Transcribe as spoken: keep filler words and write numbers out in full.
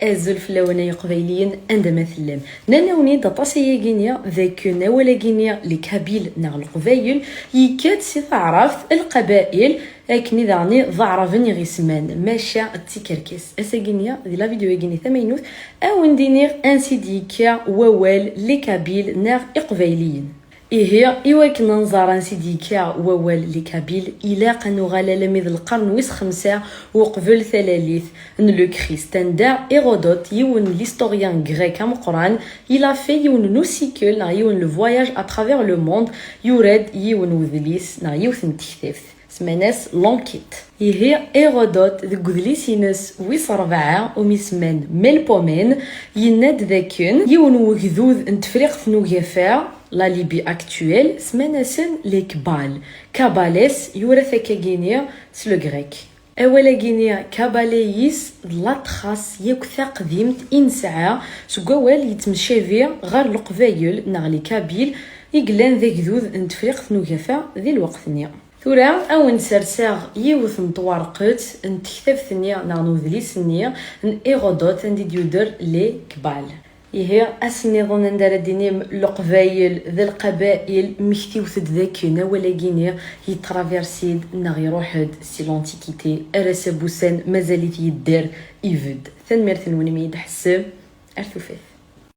Azul fell-awen ay iqbayliyen, anda ma tellam. Nnan-awen-id aṭas ayagi-nni d akken awal-agi-nni les Kabyles neɣ Leqbayel yekka-d si taɛrabt lqabail, akken i daɣen d aɛraben i ɣ-isemman, maca d tikerkas. Ass-agi-nni di la vidéo-agi-nni tamaynut, a wen-d-iniɣ ansi d-yekka wawal les Kabyles neɣ iqbayliyen. Ihi, i wakken ad nẓer ansi d-yekka wawal les Kabyles, ilaq ad nuɣal alammi d lqern wis xemsa uqbel talalit n le Christ, anda Hérodote, yiwen n l'historien grec ameqqran, il a fait yiwen n usikel neɣ yiwen n le voyage à travers le monde, yura-d yiwen n wedlis neɣ yiwet n tektabt. Semman-as L'Enquête. Ihi, Hérodote, deg udlis-ines wis rebɛa, umi semman Melpomène, yenna-d dakken yiwen n wegdud n Tefriqt n Ugafa, la Libye actuelle, semman-asen les Kbales. Kabales, yura-t akkagini s le grec. Awal-agini, Kabaleyis, d la trace yakk taqdimt i nesɛa seg wawal yettemcabi ɣer Leqbayel neɣ les Kabyles i yellan d agdud n Tefriqt n Ugafa di lweqt-nni. Tura, a wen-serseɣ yiwet n twerqet n tektabt-nni neɣ n udlis-nni n Hérodote anda i d-yuder les Kbales. Ihi, ass-nniḍen anda ara d-inim Leqbayel d Lqabail, mmektiwet-d dakken awal-agini yetraversi-d neɣ iruḥ-d si l'Antiquité ar ass-a n wussan, mazal-it yedder, ibedd. Tanemmirt-nwen imi yi-d-tḥessem. Ar tufat.